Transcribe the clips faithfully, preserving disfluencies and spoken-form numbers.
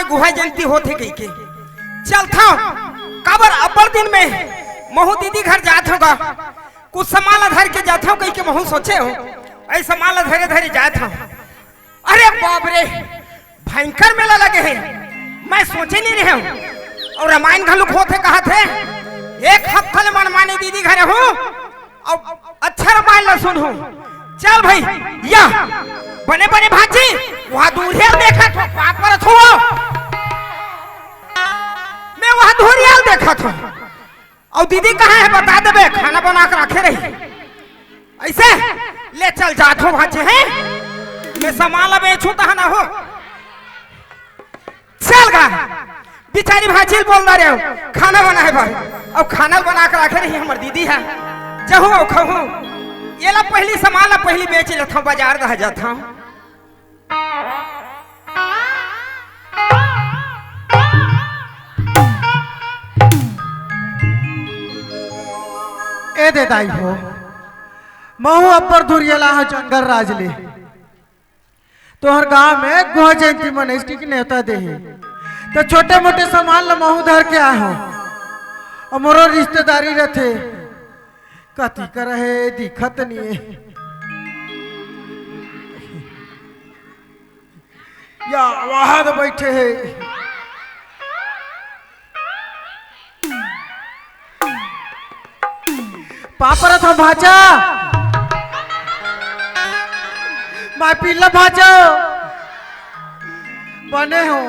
गुहा जयंती होथे कहिके चलथंव। काबर अब्बड़ दिन में महूं दीदी घर जात हंव गा, कुछ सामान ला धर के जात हंव कहिके महूं सोचे हंव। अई सामान ला धरे धरे जात हंव। अरे बाप रे, भयंकर मेला लगे हे, मैं सोचे नइ रहेंव। अउ रामायण घलो होथे कहत हे, एक हफ्ता ले मनमानी दीदी घरे हंव। अउ अच्छा रामायण ला सुनहूं। चल भाई, या बने बने भांची, वहां दूरिहा ल देखत हंव, पांव परत हंव। मैं वहां दूरिहा ल देखत हंव। अउ दीदी कहां हे बता देबे, खाना बना के राखे रही। अइसे ले चल जात हंव भांची, हे मैं सामान ला बेचहूं तहां न हो। चल गा, बिचारी भांची ल बोल डारे हंव खाना बनाए बर, अउ खाना ल बना के राखे रही हमर दीदी ह। जहूं अउ खहूं, एला पहिली सामान ला पहिली बेच लेथंव, बाजार डहर जाथंव। ए दे दाई हो, महूं अब्बड़ दूरिहा ल आए हंव जंगल राज ले। तोहर गांव में गुहा जयंती मनइस कहिके नेवता दे हे, त छोटे मोटे सामान ल महूं धर के आए हंव। अउ मोरो रिश्तेदारी रथे, कति करा हे दिखत नइ हे। या वहां तो बइठे हे। पांव परत हंव भांचा, मैं पिल्ला भांचा। बने हंव,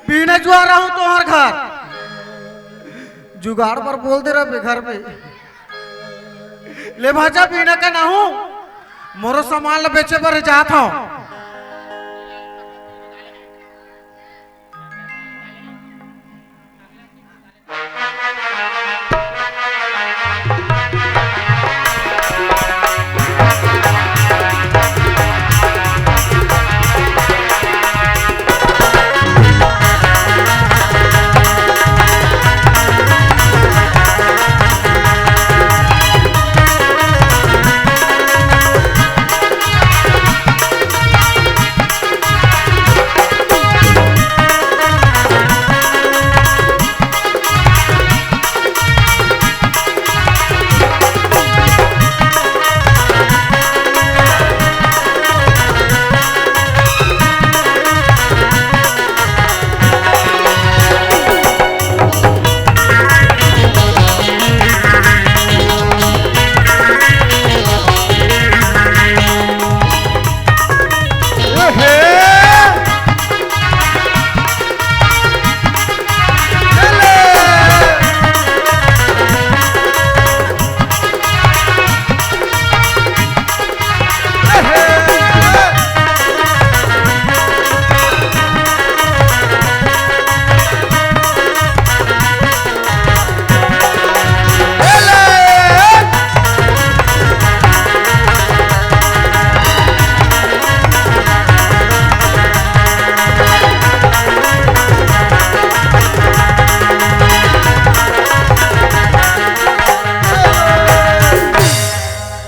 बिहने जुआर आहूं तोहर घर। जुगाड़ बर बोल दे रहे घर में। ले भांचा, बिहने कन आहूं, मोरो सामान ल बेचे बर जात हंव।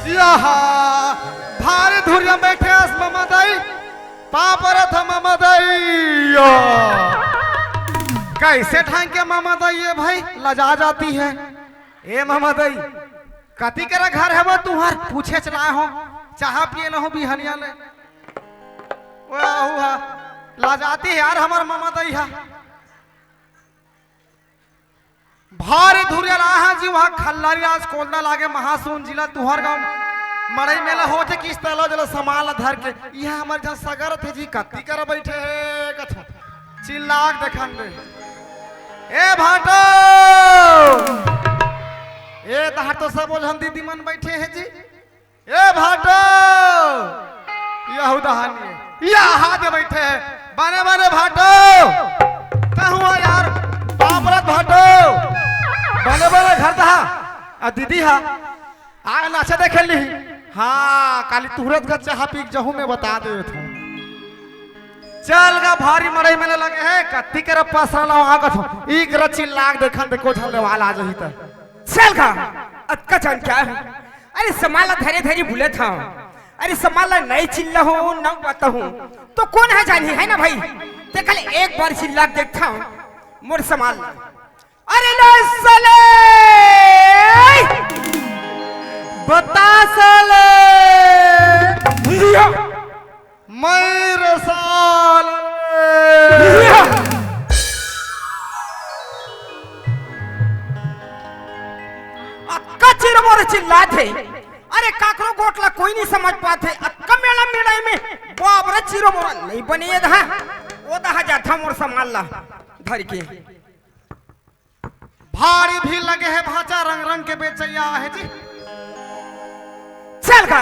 याहा, भारी धुरिया बइठे हस ममा दाई, पांव परत हंव ममा दाई। या। कइसे ढंग के ममा दाई ए भाई, लजा जाती हे। ए ममा दाई, कति करा घर हवय तुंहर, पूछे चलाए हंव, चाहा पिए न हो बिहनिया ले। ओ आहू हा, लजाती हे यार हमर ममा दाई हा। भारी धुरिया ल आए हंव जी, उहां खल्लारी राज कोलदा लागे महासमुंद जिला तुंहर गांव मड़ई मेला होथे किस तलो जलो सामान ला धर के। इहां हमर झन सगा रथे जी, कति करा बइठे हे कथंव, चिल्ला के देखन दे। ए भांटो, ए तहां तो सबो झन दीदी मन बइठे हे जी। ए भांटो, यहू दहानी हे। या हाथ में बइठे हे। बने बने भांटो। कहूं यार, पांव परत भांटो। बने बने घर दहा। आ दीदी हा। आ नाचा देखे ली। हां, काली तुहरत का चाहा पी के जहूं मैं बता देवत हंव। चल गा भारी मड़ई मेला लगे हे, कति करा पसरा ला आगत हंव। ई करा चिल्ला के देखन दे को झन लेवाल आ जाही त। चल गा, अतका झन का हे। अरे सामान ला धरे धरे बुलत हंव। अरे सामान ला नइ चिल्लाहूं, नइ बताहूं, त कोन ह जानही, हे ना भाई? त कल एक बार चिल्ला के देखता हूँ मोर सामान ला। अरे ले साले, बता साले, मयूर साले। अतका चिरमोर चिल्लात हे। अरे काकरो गोठ ला कोई नहीं समझ पात हे। अतका मेला मेड़ाई में बाप रे चिरमोर नहीं बने ये दहा। ओ दहा जाथा मोर सामान ला धर के। भारी भीड़ लगे हे भांचा, रंग रंग के बेचैया आहे जी। चल गा,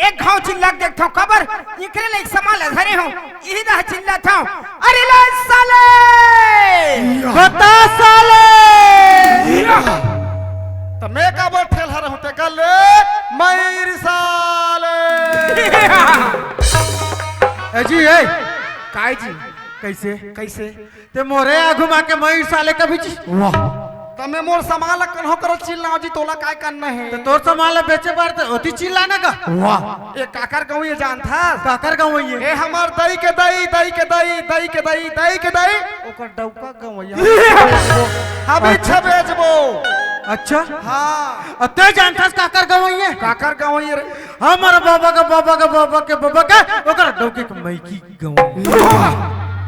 एक घाव चिल्ला के देखथव, काबर इकरे ले एक सामान ला धरे हव, इही दहा चिल्लाथव, अरे ले साले, बता साले। त मैं काबर ठेलहा रहूं ते कर ले, मयूर साले। ए जी, ए। काय जी? कैसे? कैसे? ते मोरे आगू मा के मयूर साले कभी जी। वाह। त मैं मोर सामान ला कन्हो करो चिल्लाओ जी, तोला काय करना हे? त तोर सामान ला बेचे बर त ओती चिल्लाना का? वाह। ए काकर गंवइया जानथस? काकर गंवइया? ए हमर दई के दई, दई के दई, दई के दई, दई के दई। ओकर डौका गंवइया। हबे अच्छा। अच्छा बेचबो। अच्छा। हाँ। अते जानथस काकर गंवइया? काकर गंवइया रे? हमर बाबा के बाबा के बाबा के बाबा के ओकर डौकी के मइकी गंवइया।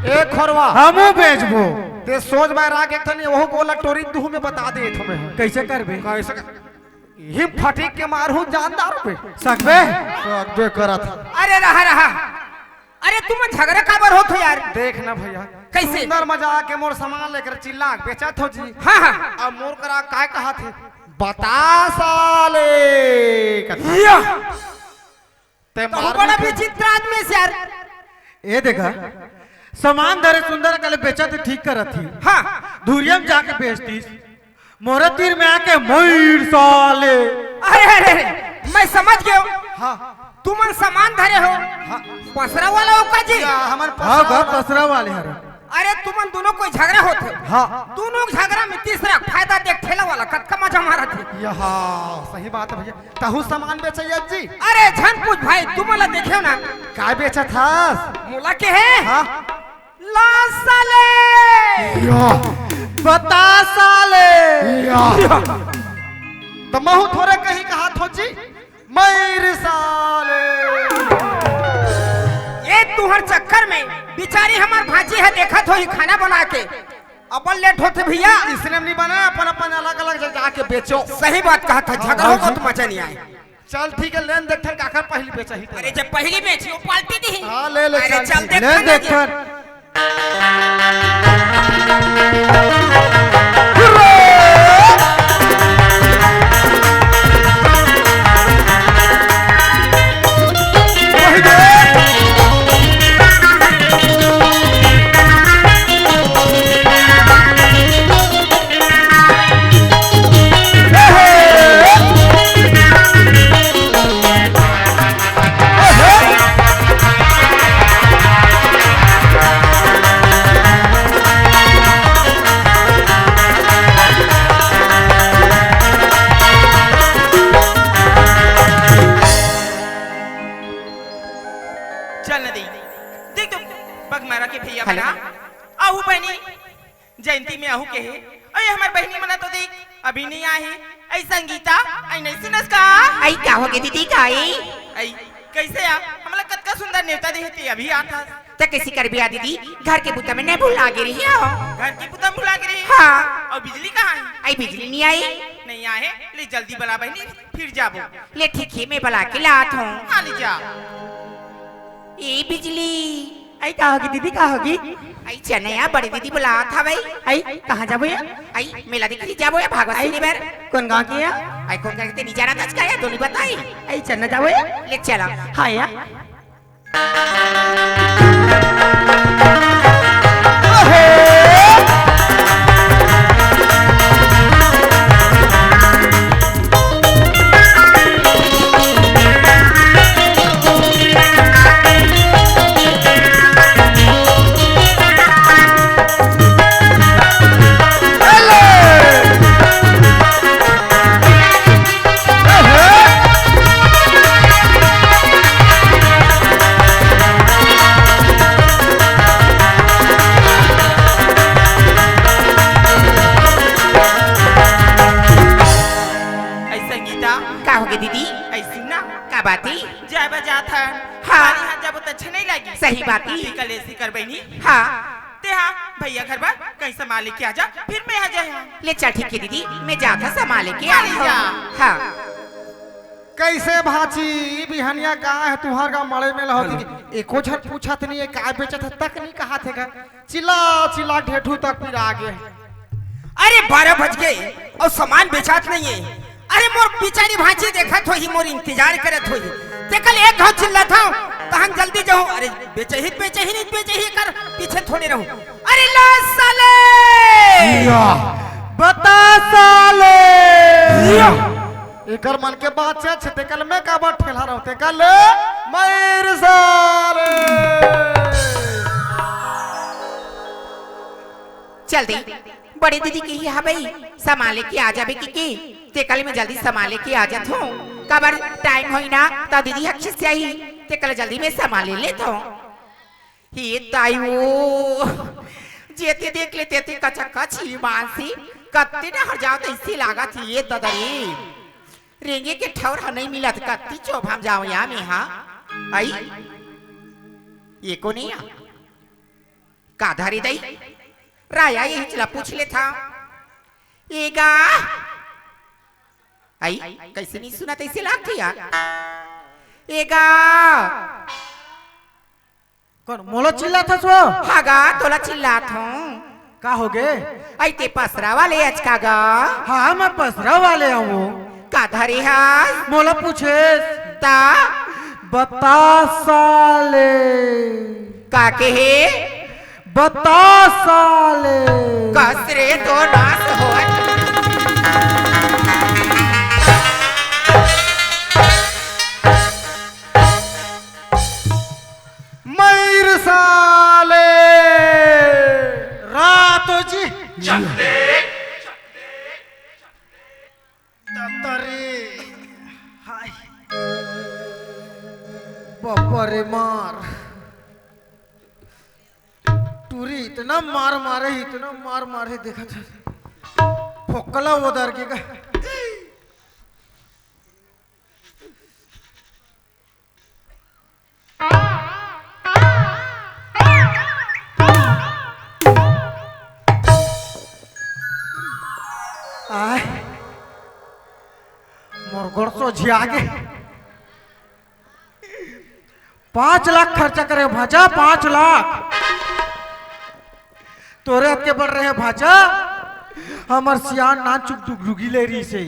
ए खोरवा। हमू बेचबो। ते सोच बाय राख एक ठन, ओहू गोला टोरी दुहू में बता दे तुम्हें। कैसे करबे? कैसे कर? ही फटीक के मारहूं जानदार पे। सकबे? सकबे करत। अरे रहा, रहा। अरे तुम झगड़ा काबर होत हो यार? देख ना भैया। कैसे? सुंदर मजाक के मोर सामान लेकर चिल्ला के बेचत हो जी। हाँ, हाँ। अब मोर करा काय कहा थे? बता साले। या। ते तहू मार बड़ा नहीं विचित्र आदमी से यार। ए देखा, सामान धरे सुंदर कले बेचत ठीक करत ही। हाँ। धुरिया में जाके बेचतीस। मोरे तीर में आके मयूर साले। अरे, अरे, अरे, मैं समझ गयो। हाँ। तुमन सामान धरे हो। हाँ। पसरा वाला हो का जी? या, हमन हाँ, पसरा गा, वाला। पसरा वाले हर। अरे, तुमन दोनों कोई झगड़ा होत हो। हाँ। दोनों झगड़ा में तीसरा फायदा देख ठेला वाला कतका मजा मारत हे। या, सही बात है भैया। तहू सामान बेचैया जी? अरे झन पूछ भाई, तुमन ला देखे हो ना? काय बेचत हस? मोला के हे? हाँ। ला साले। या। बता साले। या। त महू थोरे कहीं कहा थो जी, मयूर साले। ये तुहर चक्कर में बिचारी हमर भांची ह देखत होही खाना बना के। अपन लेट होथे भैया। इसने में नहीं बना, अपन अपन अलग अलग जा-, जाके बेचो। सही बात कहा था, हाँ, झगड़ा हाँ होगा जी। तो मजा नहीं आए। चल ठीक है, लेन देख थन काकर पहली बेचा ही। अरे जब पहली बेची वो पार्टी दी। हाँ, ले ले, अरे चल चल ठीक। देख लेन थन देख जी। थन। चल न दे, देख तो बगमारा के भैया हेलो। बना, आहू बहनी जयंती में आहू के हे। अरे हमर बहनी मना तो देख, अभी नहीं आए हे। ऐ संगीता, ऐ नहीं सुनस का? ऐ का हो गे दीदी, का ऐ? ऐ कैसे आ? हमला कतका सुंदर नेवता दे हे, ते अभी आत हस। त कैसे करबे आ दीदी, घर के बुता में नहीं भुला गे रही हो। घर के बुता में भुला गे रही? हाँ। अउ बिजली कहाँ हे? ऐ बिजली नहीं आई। नहीं आए हे, ले जल्दी बला बहनी, फिर जाबो। ले ठीक हे, मैं बला के लात हूँ। हाँ, ले जा। ए बिजली, ऐ का होगी दीदी, का होगी? ऐ चनया बड़ी दीदी बुलात हवय। ऐ कहाँ जाबो या? ऐ मेला देखे जाबो या भागवत ऐ सुने बर? कौन गाँव की या? ऐ कौन गाँव की ते नहीं जाना था का या, तो नहीं बताई। ऐ चन्ना जाबो या? ले चला। हाँ या। सही बात ही। ठीक है, ले सिकर बहिनी। हाँ। ते हा भैया घर बर कहीं सामान लेके आ जा, फिर मैं आ जाए। ले चल ठीक है दीदी, मैं जात हँव सामान लेके आ ले जा। हाँ। कइसे भांची, बिहनिया का हे तुंहर गाँव मड़ई मेला होथे? एको झन पूछत नइ हे, का बेचत हे तक नइ कहत हे गा। चिल्ला चिल्ला ढेठू तक पिरा गे। अरे बारह बज गे अउ सामान बेचात नइ हे। अरे मोर बिचारी भांची देखत होही, मोर इंतजार करत होही। तेकर ले एक घांव चिल्लात हँव, तहन जल्दी जाहूँ। अरे बेचही त बेचही, नइ बेचही एकर पीछे थोड़े रहूँ। अरे ला साले! या, बता साले! या। एकर मन के बात छे, छे, तेकर ले मैं काबर ठेलहा रहूँ, तेकर ले मइर साले। चल दे, बड़े दीदी कहे हवय, सामान लेके आ जाबे कहिके, तेकर ले मैं जल्दी सामान लेके आ जात हँव। काबर टाइम होही ना, त दीदी ह खिसियाही, तेकर ले जल्दी मैं सामान ले लेत हँव। हे दाई ओ, जेती देख ले तेती कचकच ही मानसी, कत्ती डहर जाँव तइसे लागत हे, ए ददा रे। रेंगे के ठउर ह नइ मिलत, कत्ती चोभा म जाँव या में हा। अई, ए कोन ए? का धरे दई? राया एहीच ला पूछ लेथँव। ए गा। अई, कइसे नइ सुनत तइसे लागथे यार। ए गा। कोन, मोला चिल्लाथस वो? हाँ गा, तोला चिल्लात हँव। का होगे? अई ते पसरा वाले अचका गा। हाँ, मैं पसरा वाले हँव। का धरे हस? मोला पूछेस? ता? बतासा ले। का कहे? बतासा ले। कस रे तो नास होय। मइर साले। रातो जी। ततरी। हाय। बाबा रे मार। टूरी इतना मार मारे, इतना मार मारे, देखत हे। फोकला ओदर गे गा। आय, मोर गोड़ सोझिया गे। पाँच लाख खर्चा करे भांचा, पाँच लाख। तोरे अतके बड़ रहे भांचा, हमर सियान नानचुक डुगडुगी ले रहिसे।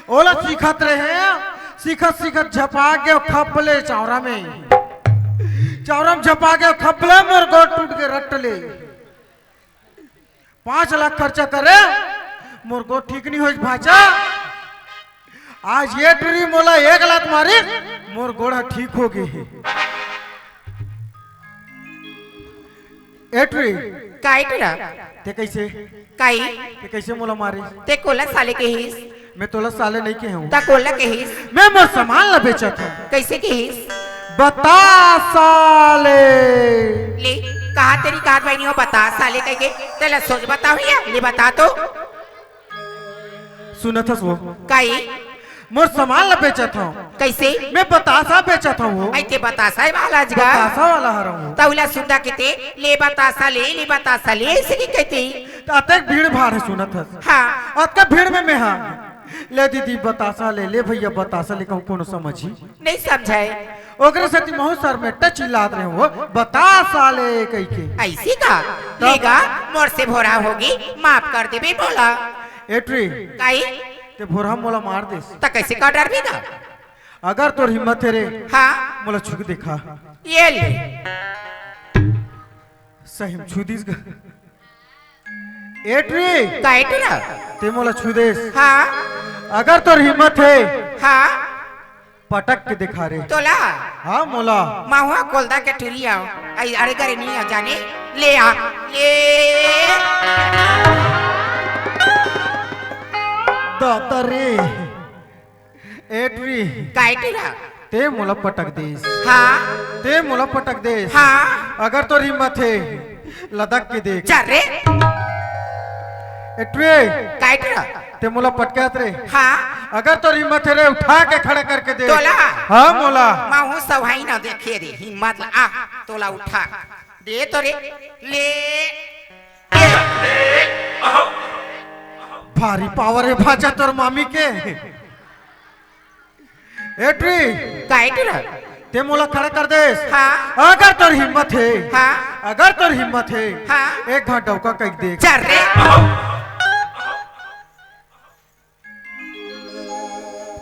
ओला सीखत रहे, सीखत सीखत झपा गे खप ले चावरा में। चावरा में झपा गे खप ले, मोर गोड़ टूट गे रट ले। पाँच लाख खर्चा करे, मोर गोड़ ठीक नइ होइस भांचा। आज ए टूरी मोला एक लात मारिस, मोर गोड़ ह ठीक हो गे हे। ए टूरी। काय टूरा? ते कइसे? काय? ते कइसे मोला मारिस? ते कोला साले कहिस? मैं तोला साले नइ कहे हँव। त कोला कहिस? मैं मोर सामान ला बेचत हँव। कइसे कहिस? बतासा ले। ले, कहा तेरी कार बहिनी हो बतासा ले कहिके, तेला सोच बताहूँ या, ले बता तो। सुनत हस वो? काई? मोर सामान ला बेचत हँव। कइसे? मैं बतासा बेचत हँव वो। अई ते बतासा वाला अजगा। बतासा वाला हरँव वो। तउला सुंदा के ते, ले बतासा ले, ले बतासा ले, अइसे कहिथे। त अतेक भीड़ भाड़ हे सुनत हस। हाँ। अतका भीड़ में मैं हा ले दीदी बतासा ले, ले भइया बतासा ले कहूँ कोनो समझही? नइ समझय। ओकरे सेती महूँ सरमेट्टा चिल्लात रहेंव वो, बतासा ले कहिके। अइसे का? तब ले गा, मोर से भोरहा होगे, माफ कर देबे मोला। ए टूरी। काई? ते भोरहा मोला मार देस। त कइसे का डरबे गा? अगर तोर हिम्मत हे रे, हाँ। मोला छू के देखा। ये ले। सही म छू दिस गा। ए टूरी। का ए टूरा? ते मोला छू देस। हाँ। अगर तोर हिम्मत हे, हाँ। पटक के देखा रे। तोला? हाँ, मोला। महुआ कोलदा के टूरी आँव। अई, अरे करे नइ आँव जाने। ले आ। ले। दादा रे। ए टूरी। का ए टूरा? ते मोला पटक देस। हाँ। ते मोला पटक देस। हाँ। अगर तोर हिम्मत हे, लदक के देख। चल रे। ए टूरी। का ए टूरा? ते मोला पटकात रे। हाँ। अगर तोर हिम्मत हे रे, उठा के खड़ा करके दे। तोला? हाँ, मोला। महूँ सवाई ना देखे रे, हिम्मत ला। आ, तोला उठा। दे तो रे। ले। भारी पावर हे भांचा तोर मामी के। A tree. काय टुरा? ते मोला खड़ा कर देस। हाँ। अगर तोर हिम्मत हे। हाँ। अगर तोर हिम्मत हे। हाँ। एक घाट डौका कइक देख। चल रे।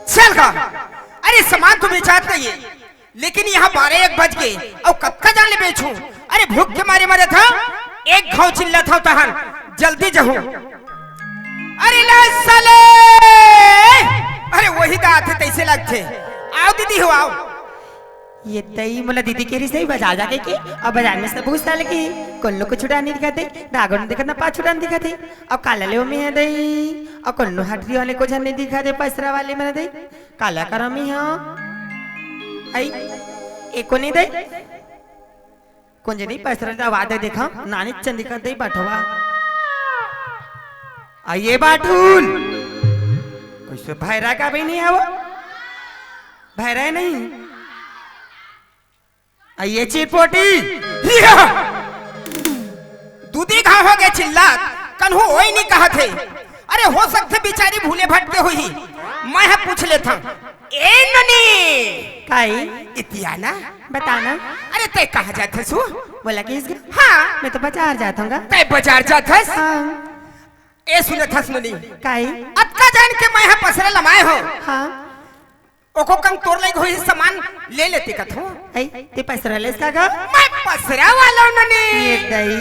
चल गा। अरे सामान तो बेचात नहीं हे, लेकिन यहाँ बारह एक बज गे, अउ कतका जान ले बेचूं? अरे भूख के मारे मरत हंव, एक घांव चिल्लात हंव तहन, जल्दी जहूं। अरे ला साले, अरे वही तो आथे तइसे लगथे। आव दीदी हो, आव। ये तई मोला दीदी कहिस हे बाजार जाके के, अउ बाजार में सब बहुत साल के, कोनो ला कुछ डाल नहीं दिखत हे, दागो नहीं दिखत ना पाछू डाल दिखत हे, अउ काला ले ओमे हे दई, अउ कोनो हटरी वाले को झन नहीं दिखत हे, पसरा वाले मन दई, काला करमी हो, अई, एको नहीं दई, कोन जनी पसरा दवा दे देखा, नानी चंदी कर दई बटवा, अई ये बाटुल, कइसे भैरा का भी नहीं हे वो, भैरा नहीं। अई ये चिरपोटी। या! दू दी घांव हो गे चिल्लात, कन्हू ओई नहीं कहत हे। अरे हो सकथे बिचारी भूले भटके होही। मैं ह पूछ लेत हंव। ए ननी! काई? इतिया ना? बता ना। अरे तैं कहाँ जात हस वो? बोला कि इस हाँ। मैं तो बाजार जात हंव गा। तैं बाजार जात हस? हाँ। ए सुनत हस ननी? काई? अतका जान के मैं ह पसरा लमाए हंव। हाँ। ओको कम तोर लइक होही सामान ले लेते कथो। अई, ते पसरा लेस का गा? मैं पसरा वाला ननी। ये दई,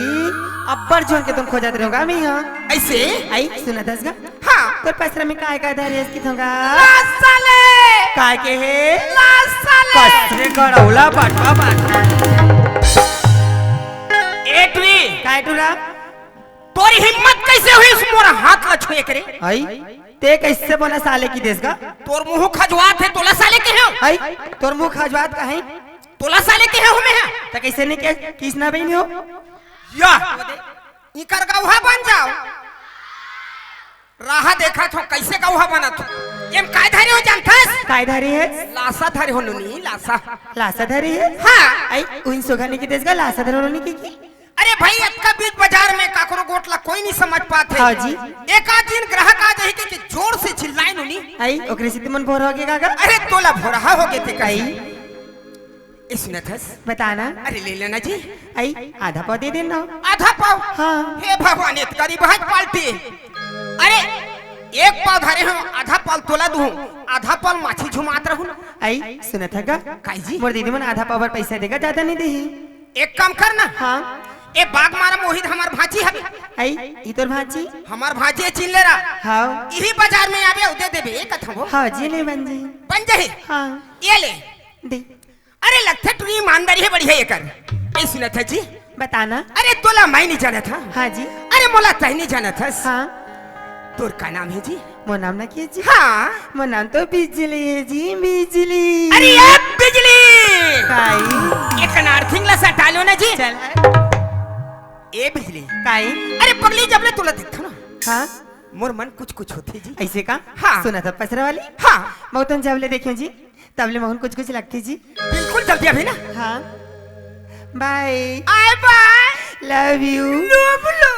अब्बड़ झन के तुम खोजत रहोगा मैं हा। अइसे? अई, सुनत हस गा? हाँ। तोर पसरा में काय काय धरे हस किथों गा? ला साले। काय के हे? ला साले। पसरे गड़ौला बटवा बाट। ए टुरी। काय टुरा? तोर हिम्मत कइसे होइस मोर हाथ ला छुए के रे? अई, ते कइसे बोला साले कि देस गा? तोर मुंह खजवात हे, तोला साले कहे हंव। अई, तोर मुंह खजवात का हे? तोला साले कहे हंव मैं हा। त कइसे नहीं कहे? किसना बहिन हो? या, इकर गौहा बन जाव। राह देखत हंव, कइसे गौहा बनत हंव। एम काय धरे हों जानथस? काय धरे हस? लासा धरे हों नोनी, लासा। लासा धरे हस? हाँ। अई, उन सोघा नहीं कि देस गा, लासा धरे हों नोनी कि, कि? अरे भाई, अतका बीच बाजार में काकरो गोठ ला कोई नहीं समझ पात हे। हाँ जी। एक आध दिन ग्राहक आ जाही के, के जोर से चिल्लाए नोनी। अई, ओकरे सेती मन भोरहा हो गे का गा? अरे तोला भोरहा हो गे ते कही। अई। ए सुनत हस? बता ना। अरे ले लेना जी। अई, आधा पाव दे देना। आधा पाव? हाँ। हे भगवान, एतका री बहत पाल्टी। अरे, एक पाव धरे हंव, आधा पाव तोला दूहूं, आधा पाव माछी झुमात रहूं ना। अई, सुनत हस गा? काई जी? मोर दीदी मन आधा पाव बर पइसा दे गा, जादा नहीं देही। एक काम कर ना। हाँ। ए बाग मारा मोहित हमर भांची हवे। अई, ई तोर भांची? हमर भांची चिल्ले रा। हाँ। इही बाजार में आबे, अउ दे देबे, ए कथों वो। हाँ जी, ले बन जाही। बन जाही? हाँ। ये ले। दे। अरे लगथे टुरी ईमानदारी हे बढ़िया एकर। ए सुनत हस जी? बता ना। अरे तोला मैं नहीं जानत हंव। हाँ जी। अरे मोला तैं नहीं जानत हस। हाँ। तोर का नाम हे जी? मोर नाम ना के जी? हाँ। मोर नाम तो बिजली हे जी, बिजली। अरे ए बिजली! काई? एक नारथिंग ला सटा लो ना जी। चल हट। ए बिजली। काई? अरे पगली, जब ले तोला देखथों ना। हाँ। मोर मन कुछ कुछ होथे जी। अइसे का? हाँ। सुनत हस पसरा वाली? हाँ। मैं तो जब ले देखे हंव जी, तब ले मोहन कुछ कुछ लगथे जी। बिल्कुल जल्दी अभी ना। हाँ। बाय। आय बाय। लव यू। Love you.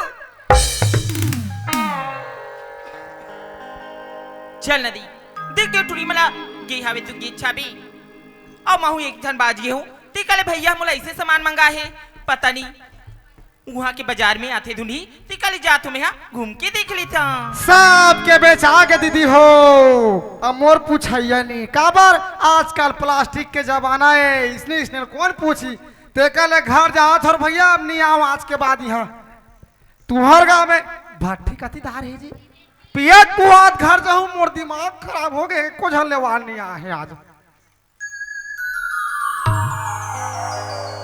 चल नदी, देख दे टुरी मन ला, गे हवे तू गे छाबे। अउ महूं एक झन बाच गे हंव, तेकर ले भैया मोला अइसे सामान मंगा हे, पता नहीं। उहाँ के बाजार में आथे धुनी, तेकर ले जात हंव मैं हा, घूम के देख लेथंव। सबके बेचा गे दीदी हो, अब मोर पुछइया नहीं। काबर आजकल प्लास्टिक के जमाना हे, इसने इसने कोन पूछी? तेकर ले घर जात हंव भैया, अब नहीं आंव आज के बाद इहाँ। तुंहर गाँव में भट्ठी कति दार हे जी? पियत पुआत घर जाहूँ, मोर दिमाग खराब हो गे, एको झन लेवाल नहीं आए हे आज।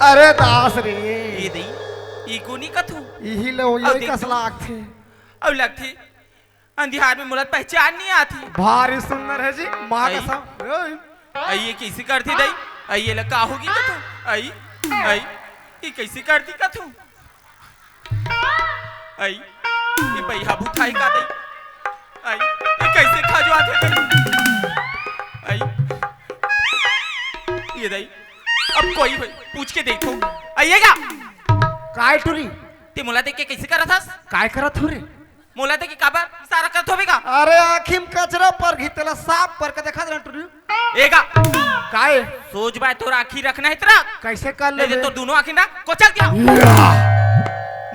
अरे दास रे। ए दई, ई कोनी कथू। इही ले ओ अउ ये देख कस तू। लागथे। अउ लगथे, अंधियार में मोला पहचान नहीं आती। भारी सुंदर हे जी, माँ अई। कसम। अई। अई, ये कइसे करथे दई? अई, ये ला का होगे कथू? अई, अई, ये कइसे करथे कथू? अई, ये बइहा भुथाई का दई? अई, ये कइसे खजुवाथे? आई, ये दाई, अब कोई भाई पूछ के देखो। आइएगा। काय टुरी? ते मोला देख के कइसे करत हस? काय करत हो रे? मोला देख के काबर इशारा करत होबे का? अरे आँखी म कचरा परही, तेला साफ परके देखा दे ना टुरी। एगा। काय? सोझ बाय तोर आँखी रखना हे तेला। कइसे कर नहीं ते लेबे? तोर दूनों आँखी ना कोचल दिया।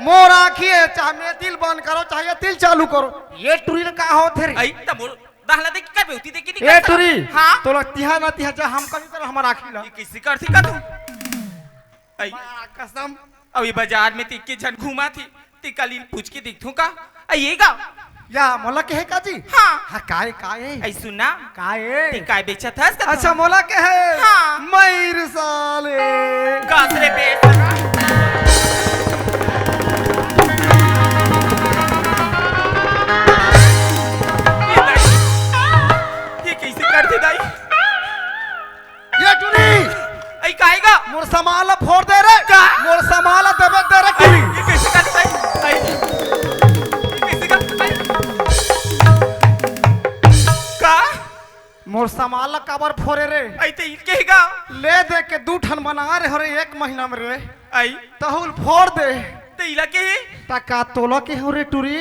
मोर आँखी हे, चाहे मैं दिल बंद करो, चाहे ये दिल चालू करो। ये टुरी ल का होथे रे? आई, त मोर दाहला देख के करबे, ओती देख के नहीं ए कर सकत। टुरी, हाँ? तोला तिहा ना तिहा जा, हम कभी कर हमर आँखी ला। ये कइसे करथे का तू? आई। माँ कसम। अभी बाजार में ते के झन घूमथे, ते काली पूछ के देखथों का? आइएगा। या मोला कहे का जी? हाँ। हाँ, काय, काय? आई सुन ना। काय? ते काय बेचत हस का अच्छा, तू? मोला कहे। हाँ। मइर साले। कास रे बेच। ये दाई, ये कइसे करथे दाई? ये टुरी! आई काहे गा? मोर सामान ला फोर दे रे। का? मोर सामान ला देबे दे रे टुरी। ये कइसे करथे? आई, ये कइसे करथे? आई। का? मोर सामान ला काबर फोरे रे? आई ते इनके ही गा। ले दे के दू ठन बना रे हो रे एक महीना में रे। आई। तहूल फोर दे। ते इला के ही? ता का तोला के हो रे टुरी?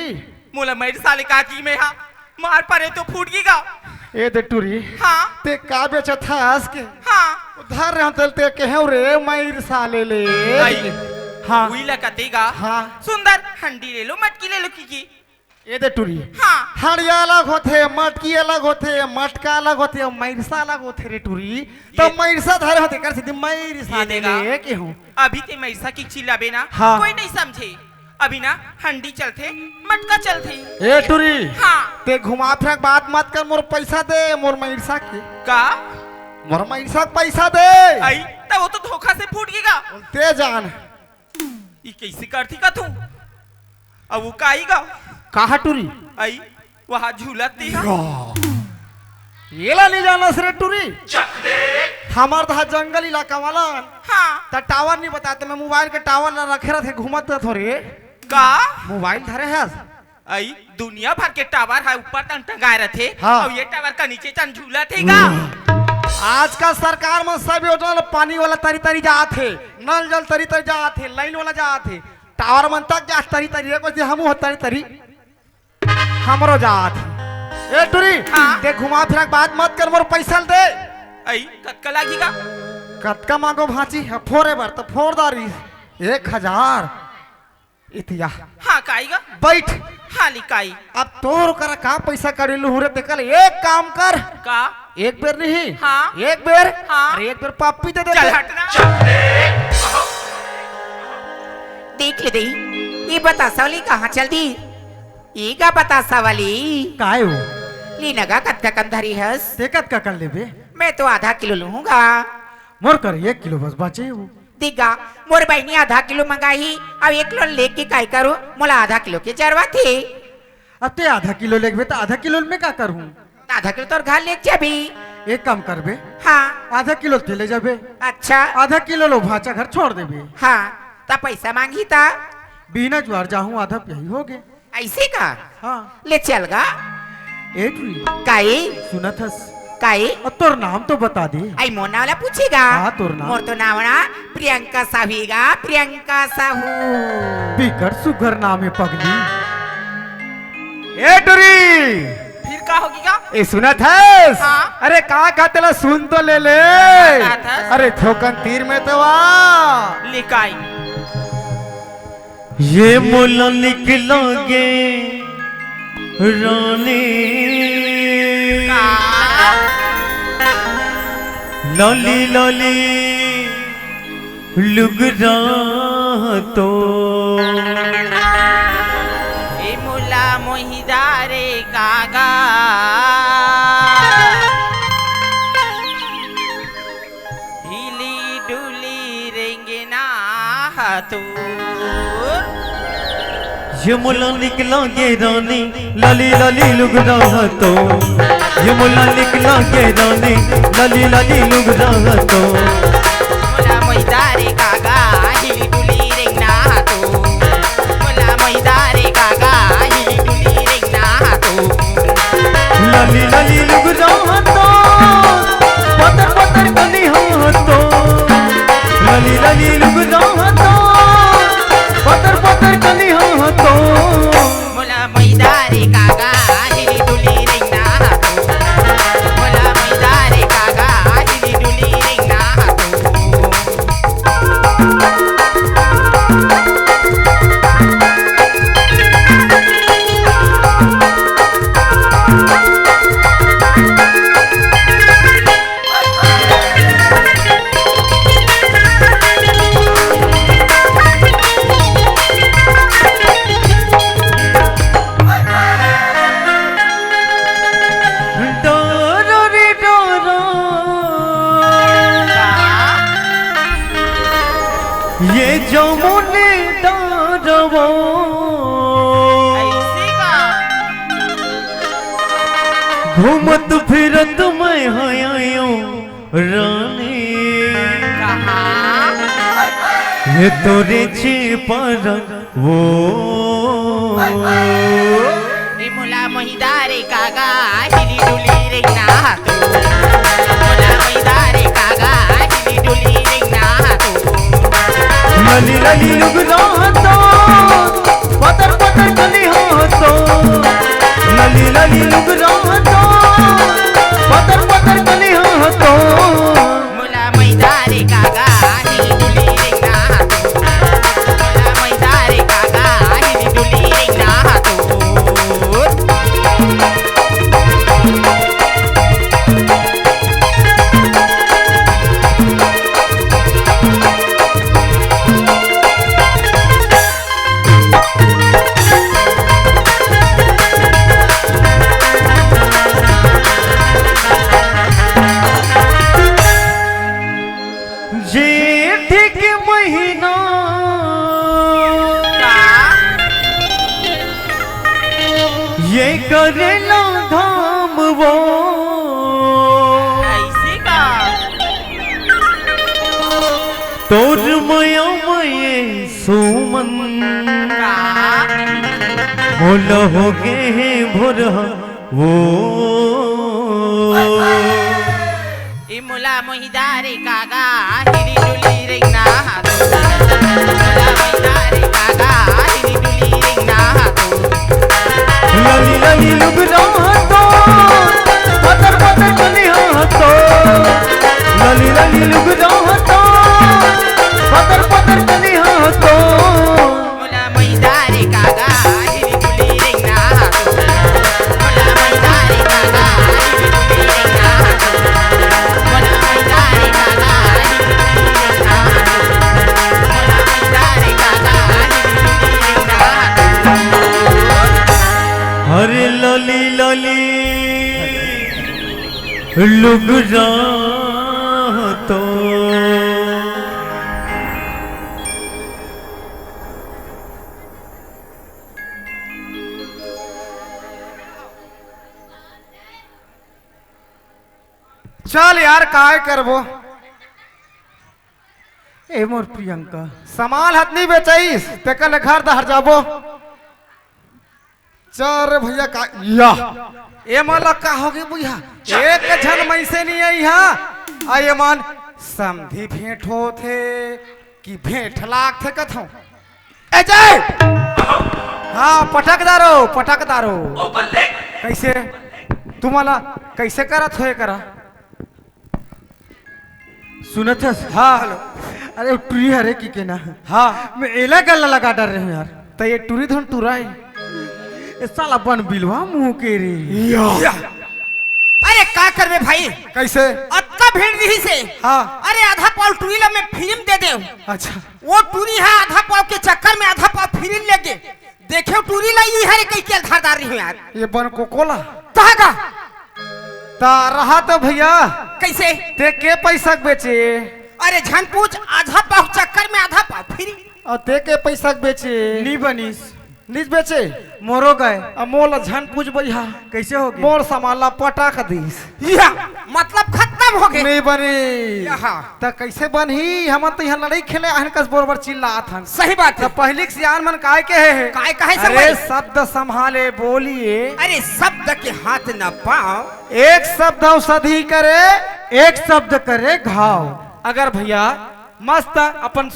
मोला मइर साले का जी में हा। मार परे तो फूट गी गा। ए दे टुरी। हाँ। ते का बेचत हस के? हाँ। धर रहे तेल ते कहे रे मइर साले ले। आई। हाँ। उही ला कथे गा। हाँ। सुंदर हंडी ले लो, मटकी ले लो की की। ए दे टुरी। हाँ। हंडिया अलग होथे, मटकी अलग होथे, मटका अलग होथे, अउ मइरसा अलग होथे रे टुरी। त ये मइरसा धरे होथे कर सीधी मइरसा ये ले देगा। ले के हूँ। अभी ते मइरसा की चिल्लाबे ना, हाँ। कोई नहीं समझे। अभी ना हंडी चलथे, मटका चलथे। ए टुरी, हाँ। ते घुमा फिरा के बात मत कर, मोर पइसा दे, मोर मइरसा के। का? मोर मइरसा के पइसा दे। आई, त वो तो धोखा से फूट गी गा। ते जान। ई कइसे करथे का तू? अब वो का आई गा? कहाँ टुरी? आई, वहाँ झूलत हे। या। एला नइ जानस रे टुरी। हमर तहाँ जंगल इलाका वाला। हाँ। त टावर नइ बताते, मैं मोबाइल के टावर ला रखे रथे, घूमत रथों रे। का? मोबाइल धरे हस? आई, दुनिया भर के टावर ह ऊपर तन टंगाए रथे, हाँ। अउ ये टावर का नीचे तन झूलत हे गा। आजकल सरकार मन सब योजना ल पानी वाला तरी तरी जात हे, नल जल तरी तरी जात हे, लाइन वाला जात हे, टावर मन तक जात तरी तरी, एको से हमू ह तरी तरी। हमरो जात हे। ए टुरी, हाँ। ते घुमा फिरा के बात मत कर, मोर पइसा ल दे। आई, कतका लागही गा? कतका मांगो भांची? ह, फोरे बर त फोर दारी। एक हजार। इतिया। हाँ, काई गा? बइठ। हाँ, लिकाई। अब तोर करा का पइसा कड़ी लूहूँ रे, तेकर ले एक काम कर। का? एक बेर नहीं। हाँ। एक बेर। हाँ। अरे एक बेर पप्पी दे दे। चल हट ना। देख ले दई, ये बतासा वाली कहाँ चल दी? ये का बतासा वाली? काय हो? लीना गा कतका कन धरी हस? ते कतका कन लेबे? मैं तो आधा किलो लूहूँ गा। मोर कर एक किलो बस बाचे हे वो। देख गा, मोर बहिनी आधा किलो मंगाही, अब एक किलो लेके काय करूँ? मोला आधा किलो के जरूरत हे। अब ते आधा किलो लेगबे त आधा किलो में का करूँ? त आधा किलो तोर घर लेके जाबे। एक काम करबे। हाँ। आधा किलो ते ले जाबे। अच्छा। आधा किलो ल भांचा घर छोड़ देबे। हाँ, त पइसा मांगही त? बिना जुआर जाहूँ आधा यही होगे। अइसे का? हाँ। ले चल गा। ए टुरी। काई? सुनत हस? काई? अउ तोर नाम तो बता दे। आई मोर नाम ला पूछे गा? हाँ, तोर नाम। मोर तो नाम ना प्रियंका साहू हे गा, प्रियंका साहू। बिकट सुघर नाम हे पगली। ए टुरी। फिर का होगे गा? ए सुनत हस? हाँ। अरे का का तेला सुन तो ले ले। का कहत हस? अरे थोकन तीर में तो आ। लिकाई। ये मोला निकला गे रानी। लाली लाली लुगरा तो। ए मोला मोहिदा रे कागा। हिली डुली रेंगना हतुर। ये मोला निकला गे रानी, लाली लाली लुगरा हतो। ये मोला निकला गे रानी, लाली लाली लुगरा हतो। मोला मोहिदा रे कागा, हिली डुली रेंगना हतो। मोला मोहिदा रे कागा, हिली डुली रेंगना हतो। घूमत फिरत मैं हयो रानी, कहाँ? ये तोरे चेपरा वो। ए मोला महिदारे कागा, हिली डुली रे ना तू। मोला महिदारे कागा, हिली डुली रे ना तू। लली लली लुगरा तो, पतर पतर कली हो तो। लली लली लुगरा तो, पतर पतर कली हो तो। मोला मैदारे कागा, हिली डुली रे ना तू। मोला मैदारे कागा, हिली डुली रे ना तू। जेठ के महीना ये करेला धाम वो। ऐसे का? तोर मया मये सुमन का? मोला हो गे हे भोरहा वो। ए मोला मोहिदारे कागा, हिली डुली रे ना तू। मोला मोहिदारे कागा, हिली डुली रे ना तू। लली लली लुगरा तो, पतर पतर कली हो तो। लली लली लुगरा तो, पतर पतर कली हो तो। मोला मैदारे कागा, हिली डुली रे ना तू। मोला मैदारे कागा, हिली डुली रे ना तू। मोला मैदारे कागा, हिली डुली रे ना तू। मोला मैदारे कागा, हिली डुली रे ना तू। हरे लली लली लुगरा तो। चल यार, काय करबो? ए मोर प्रियंका, सामान हतनी बेचइस, तेकर ले घर डहर जाबो। चल रे भैया, का या? ए मन ला का होगे भैया? एक झन मइसे नइ आइस हा। आ ए मन समधी भेंट होथे कि भेंट लागथे कथंव। ए जय! हाँ, पटक दारो, पटक दारो। कइसे? तुमन ला कइसे करत हो एकरा? सुनत हस? हाँ, हेलो। अरे, टुरी हरे कि के ना? हाँ। मैं एला गला लगा डरे हंव यार। त ए टुरी धुन टुरा हे। ए साला बन बिलवा मुंह के रे। या। अरे, का करबे भाई? कइसे? अतका भीड़ रहिसे। हाँ। अरे, आधा पाव टुरी ला मैं free म दे देंव। अच्छा। ओ टुरी हा आधा पाव के चक्कर में आधा पाव free लेगे। देखेंव टुरी ला, इही हरे कहिके ल धारदार रहिहूं यार। ए बन कोकोला। कहाँ का? त रहा त भैया। कइसे? तें के पइसा के बेचे? अरे झन पूछ, आधा पाव चक्कर में आधा पाव free। अउ तें के पइसा के बेचे? नी बनिस। नीच बेचे? मोरो गय। अब मोला झन पूछ भैया। कइसे होगे? मोर सामान ला पटक दिस। या, मतलब खतम होगे। नइ बनिस। त कइसे बनही? हमन त इहां लड़ई खेले आहन कस बरोबर चिल्लात हन। सही बात हे। त पहिली के सियान मन काय कहे हे? काय कहे हे अरे भाई? शब्द संभाले बोलिए। अरे शब्द के हाथ न पाव। एक शब्द औषधि करे। एक शब्द करे घाव। अगर भैया मस्त अपन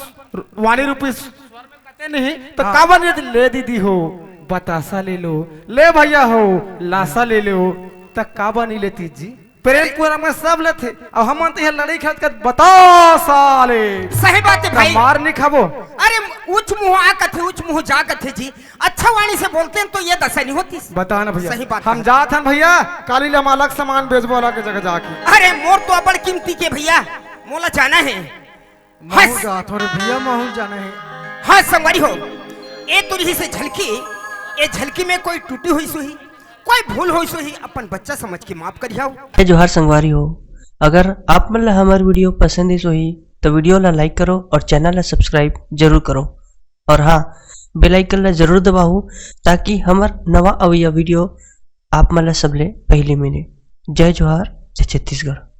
वाणी रूपी स्वर में कथे नहीं त हाँ। काबर नइ ले दीदी हो बतासा ले लो, ले भैया हो लासा ले लो, त काबर नइ लेतिस जी? प्रेम पूरा में सब लेथे। अब हमन त इहां लड़ई खेलत के बतासा ले। सही बात हे त भाई। मार नइ खाबो। अरे ऊंच मुंह आ कथे, ऊंच मुंह जा कथे जी। अच्छा वाणी से बोलते हैं तो ये दशा नहीं होती। बता ना भैया। सही बात हम हे। जात हन भैया, काली ले हम अलग सामान बेचबो अलग जगह जाके। अरे मोर तो अबड़ कीमती के भैया, मोला जाना हे। महूं जात हंव रे भैया, महूं जाना हे। हाँ संगवारी हो, ए तो रहिसे झलकी, ए झलकी में कोई टूटी होइस होही, कोई भूल होइस होही, अपन बच्चा समझ के माफ करिहव। जय जोहार संगवारी हो, अगर आप मन ला हमर video पसंद आइस होही त video ला like करो और channel ला subscribe जरूर करो। और हाँ, bell icon ला जरूर दबाहू, ताकि हमर नवा अवइया video आप मन ला सबले पहिली मिले। जय जोहार, जय छत्तीसगढ़।